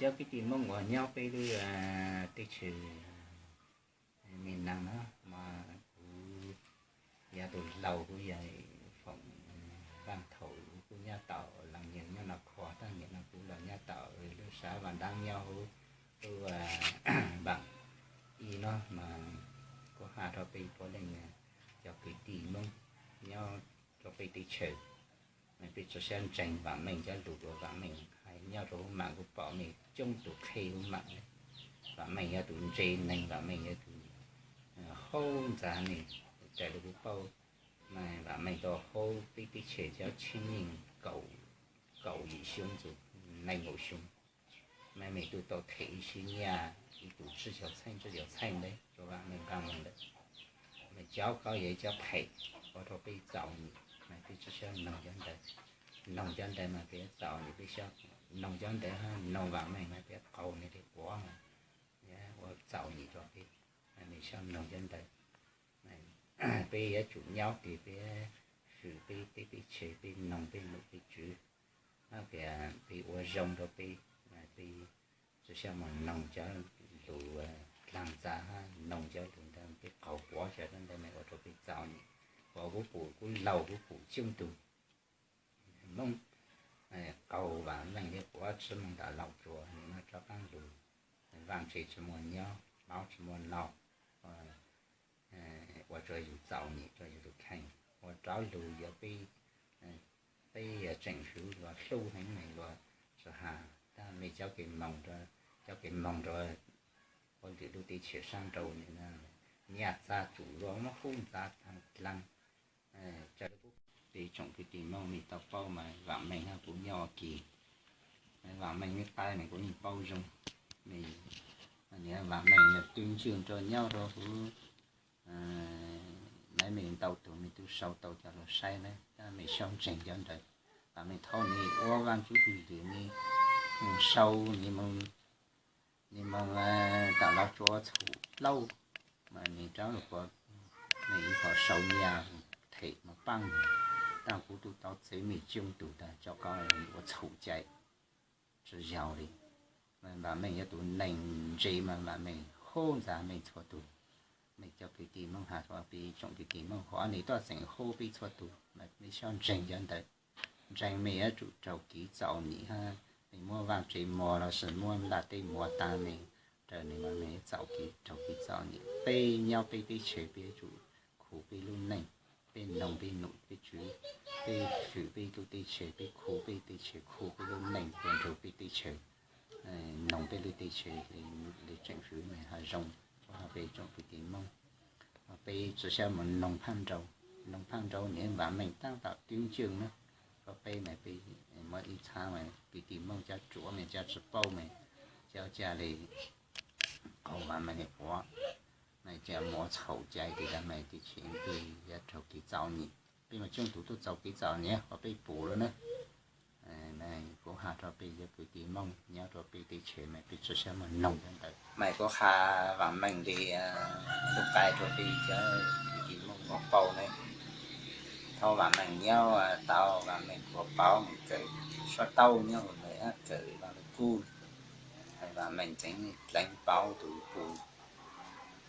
Cov kwv tij Hmoob uas nyob peb lub teb chaws Miền Nam no mas kuv yog tus laus, kuv yog Foom Vaj Thaum, kuv nyob tom Las Nyas nyob no, kho tag nyiam no kuv los nyob tom lub xã Vaj Đăng nyob hauv lub Vaj Ib no mas kuv has rau peb puav leej cov kwv tij Hmoob nyob rau peb teb chaws, peb tsi siab ntseeg Vam Meej cov lus uas Vam Meej hais nyob rau hauv mam kuv pom mej coob tus qhe hauv mam. Vam Meej yog tus ntse neeg, Vam Meej yog tus haub ntxav neeg, raws li kuv paub mas Vam Meej tau haub peb teb chaws cov tsheb yeej kaum, kaum yim xyoo ntxuv nees nkaum xyoo. Mas mej tub tau them ib sim nyaj ib tug tsib caug txheej, tsib caug txheej ntawd rau Vam Meej nqa mus lawm. Mas cov ko yog cov phem ua rau peb txaus nyem, mas peb tsi siab noog cov ntawd. Noog cov ntawd mas peb txaus nyem, peb siab noog cov ntawd, noog Vam Meej mas peb qaug nws li quav mas ua txaus nyem rau peb, mas peb siab noog cov ntawd. Peb yuav tsum nyob tiag, peb fwm peb teb peb chaws, peb noog peb nom peb tswv, hab tias peb ua zoo rau peb, peb tsi siab mus noog cov lus dlaag ntxa hab noog cov lus ntawd peb qaug quav, cov ntawd mas ua rau peb txaus nyem. Kuv pum, kuv laug kuv pum coob tug Hmoob qaug Vam Meej li quav tsi moog nram Lauj Tsuas, nws mas rov qaab lug, vaaj tse tsi muaj nyob, hmab tsi muaj noj, ua rau yug txaus nyem, rau yug lug kheej, ua rau lug yuav peb, peb yuav tseem hwv luag hlub heev, luag tsi has, tab mej cov kev moog, cov kev moog rau puav lwm lub teb chaws sab nraud, nyaj txag tsum luag muab hub ntxav taag dlaag. Raws li peb tsoom kwv tij Hmoob mej tau paub mas Vam Meej hab kuv nyob Vaas Kis, Vam Meej nyob Thaib mas kuv yeej paub zoo. Vam Meej yog twb ntseeg rau nyob rau huv, mej ntau tug mej tub sau tau cov lug saib na, tab mej sau ntseeg cov ntawd. Vam Meej thaum nws ua vaaj tswv hwm lwm, nws sau, nws moog, nws moog tom Lauj Tsuas txhum plaub, mas nws rov lug, nws ib qho sau nyaj them moog paab, tab kuv tub tau txev mej coob tug tas cov ko ua txhum cai tsi yog li. Mas Vam Meej yog tug neeg ntse mas Vam Meej hub ntxav mej txhua tug. Mej cov kwv tij Hmoob has rua peb tsoom kwv tij Hmoob, huv nws tuaj tseem hub peb txhua tug, mas mej sau ntseeg cov ntawd. Ntseeg mej yuav tsum raug kev txom nyem hab, mej muab vaaj tse muag lossis muab nplaj teb muag taag mej, raws nws mas mej txaus kev, raug kev txom nyem. Peb nyob peb teb chaws peb yuav tsum khu peb lub neej, peb noog peb nom peb tswv, peb fwm peb lub teb chaws, peb khu peb teb chaws, khu peb lub neej, ua nrug peb teb chaws, noog peb lub teb chaws li tseem fwv mej has zoo, rua peb tsoom kwv tij Hmoob. Peb tsi siab moog noog phaj nraug, noog phaj nraug nws Vam Meej taab tom twb ntseeg na, rua peb mas peb muab ib txhab mas kwv tij Hmoob cov ruam mas cov tsi paub mas cov ca le qaug Vam Meej li quav, mas ca muab txhaum cai tias mas teb chaws peb yuav raug kev txom nyem. Peb mas coob tug tuaj txaus kev txom nyem, qhov peb pum lawm na. Kuv has rua peb cov kwv tij Hmoob nyob rua peb teb chaws mas peb tsi siab moog noog cov ntawd. Mas kuv has Vam Meej li lub qai rua peb cov kwv tij Hmoob moog paub ne. Thaum Vam Meej nyob tau, Vam Meej puas paub mas kawm suab tauj nyob Vam Meej kawm Vam Meej kuj, Vam Meej tseem dleev paub tug pum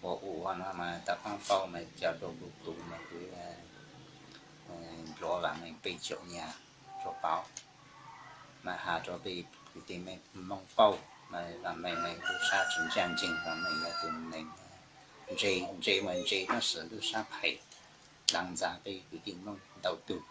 ua ua no mas tau paab paub mas coj rua kuv tus mas kuv nplua Vam Meej peb caug nyag rua paub. Mas has rua peb kwv tij Hmoob paub mas Vam Meej mas tub sab tsi ntsaj ntseeg, Vam Meej yog tug neeg ntse, ntse mas ntse tab sis tub sab phem, dlaag ntxag peb kwv tij Hmoob ntau tug.